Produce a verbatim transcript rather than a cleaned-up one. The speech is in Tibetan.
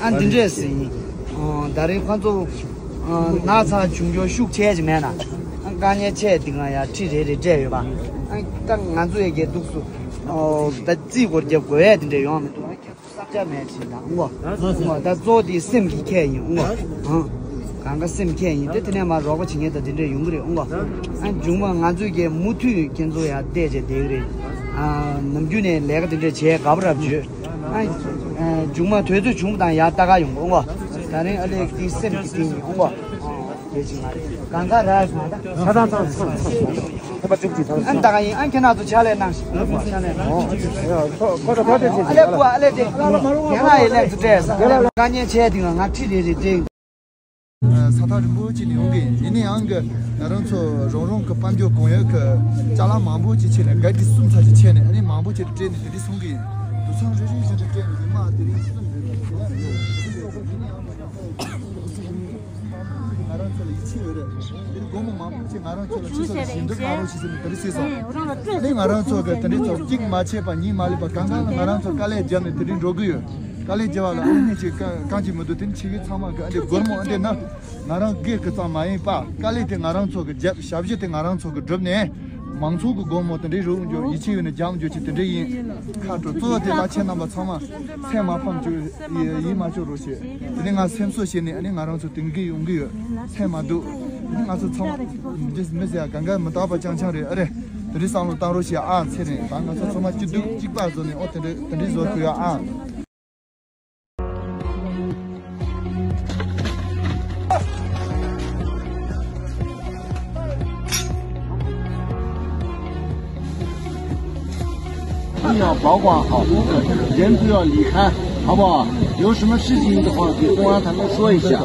ཨ་འདི་འདྲས་ཟེར་ཡིན། ཨོ་ད་རེས་ཁོ་ཚོ་ཨ་ན་ཚ་བྱུང་རྒྱུ་ཤུགས་ཆེ་ཅིག་མེད་ན། ཨ་དཀའ་ངལ་ཆེ་འདི་ག་ཡ་ཁྲི་རེ་རེ་སྤྲད་ཡོད་པ། ཨ་ད་ང་ཚོ་ཡ་གི་འདུག་སུ། ཨོ་ད་རྩིས་སྐོར་རྒྱབ་དགོས་ཡ་དེ་འདྲས་ཡོང་མི་འདུག་བསམ་འཆར་མེད་ཅིག་དང་ཨོ། ཨོ་ད་གཙོ་བོ་དེ་སེམས་ཀྱི་ཁྱད་ཡིན་ཨོ། ཨང་། གང་ག་སེམས་ཁྱད་ཡིན་དེ་དེ་ནས་མ་རོགས་པ་བྱེད་མཁན་དང་དེ་འདྲས་ཡོང་གི་རེད་ཨོ། ཨ་མཇུག་མ་ང་ཚོས་ཀྱི་མུ་མཐུད་ཁྱེད་ཚོ་ཡ་བལྟས་བྱས་བསྡད་ཀྱི་རེད། ཨ་ནམ་རྒྱུན་ནས་ལས་ཀ་དེ་འདྲས་བྱས་དགའ་པོ་རབ་བྱོས། ཨ་མཇུག་མ་དུས་ཚོད་བྱུང་བ་དང་ཡར་ལྟ་ག་ཡོང་གི་ཨོ། ད་རིང་ཨ་ལེ་དེ་སེམས་ཀྱི་དེ་ཡིན་ཨོ། དེ་ཅི་མ་རེད་གང་ག་ར་ང་ད། ད་ད་ད་ད་ད་ད་ད་ད། ཨ་ད་ག་ཡིན་ཨ་ཁྱེད་རང་ཚོ་ཕྱག་ལས་གནང་ཞིག་ཨ་ལེ་ཀུ་ཨ་ལེ་དེ་ཁྱེད་རང་ཡི་ལེགས་སུ་སྤྲད་ས་ཨ་ལེ་དཀའ་ངལ་ཆེ་དེ་ང་ཁྲི་རེ་རེ་སྤྲད། ས་ཐག་རིང་པོ་ཅིག་ནས་ཡོང་གི་ཡིན། ཡིན་ནའི་ཡང་གི་ང་རང་ཚོ་རང་རང་གི་དཔལ་འབྱོར་གང་ཡོད་ཀྱི་ཅ་ལག་མང་པོ་ཅིག་ཕྱེ་ནས་ག་དེ་གསུམ་ཚར་ཅིག་ཕྱེ་ནས་ཨ་ནི་མང་པོ་ཅིག་སྤྲད་ནས་དེ་འདྲ་སོང་གི་ཡིན། དུད་ཚང་རེ་རེ་བཞིན་དུ་སྤྲད་ནས་ཉི་མ་དེ་རིང་གསུམ་རེ་རེ་ཡིན་ནའི་ཡང་གི་ང་རང་ཚོ་ལ་ཡིད་ཆེས་ཡོད་རེད། དེ་སྒོར་མོ་མང་པོ་ཅིག་ང་རང་ཚོ་ལ་ཕྱི་ཕྱོགས་ལ་ཞིབ་འཇུག་གནང་རོགས་ཞེས་ཟེར་ནས་དེ་འདྲ་གསུངས་སོང་། ཨ་ནི་ང་རང་ཚོ་གི་དེ་འདྲའི་ཚོ་གཅིག་མ་བྱས་པ་གཉིས་མ་ལས་པ་གང་གང་ལ་ང་རང་ཚོ་དཀའ་ལས་བརྒྱབ་ནས་དེ་འདྲའི་འགྲོ་གི་ཡོད། དཀའ་ལས་བརྒྱབ་པ་ལ་ཨ་ནི་ཅིག་གང་གང་ཅིག་མི་འདུག་དེ་ནི་ཆེ་གེ་ཚང་མ་གི་ཨ་འདྲའི་སྒོར་མོ་ཨ་འདྲའི་ན་ང་རང་སྒེར་གི་ཙམ་མ་ཡིན་པ་དཀའ་ལས་དེ་ང་རང་ཚོ་གི་བརྒྱབ་ཞབས་ཕྱི་དེ་ང་རང་ཚོ་གི་བསྒྲུབས་ནས་མང་ཚོགས་གི་སྒོར་མོ་དེ་འདྲའི་རུ་འཇོག་ཡིད་ཆེས་ཡོད་ནས་རྒྱབ་འཇོག་ཅིག་དེ་འདྲའི་ཡིན། ཁ་དྲོ་གཙོ་བོ་དེ་བླ་ཆེན་རྣམ་པ་ཚང་མ་སེམས་མ་ཕམ་རྒྱུ་ཡིད་མ་ཆོག་རོགས་བྱེད། དེ་ནས་ང་སེམས་གསོ་བྱས་ནས་ཨ་ནི་ང་རང་ཚོ་དེང་གི་ཡོང་གི་ཡོད། སེམས་མ་སྡུག་ང་ཚོ་ཚང་མ་འདི་མི་ཟེར་ཡ་གང་ག་མི་རྟག་པ་རྐྱང་རྐྱང་རེད་ཨ་རེད། དེ་འདྲའི་བསམ་བློ་བཏང་རོགས་བྱེད་ཨ་ཚེ་རིང་ད་ང་ཚོ་ཚང་མ་སྐྱིད་སྡུག་གཅིག་པ་བཟོ་ནས་ཨོ་དེ་འདྲའི་དེ་འདྲའི་བཟོ་དགོས་ཡ་ཨ། ཡང་保管好，人不要离开，好不好？有什么事情的话，给公安他们说一下。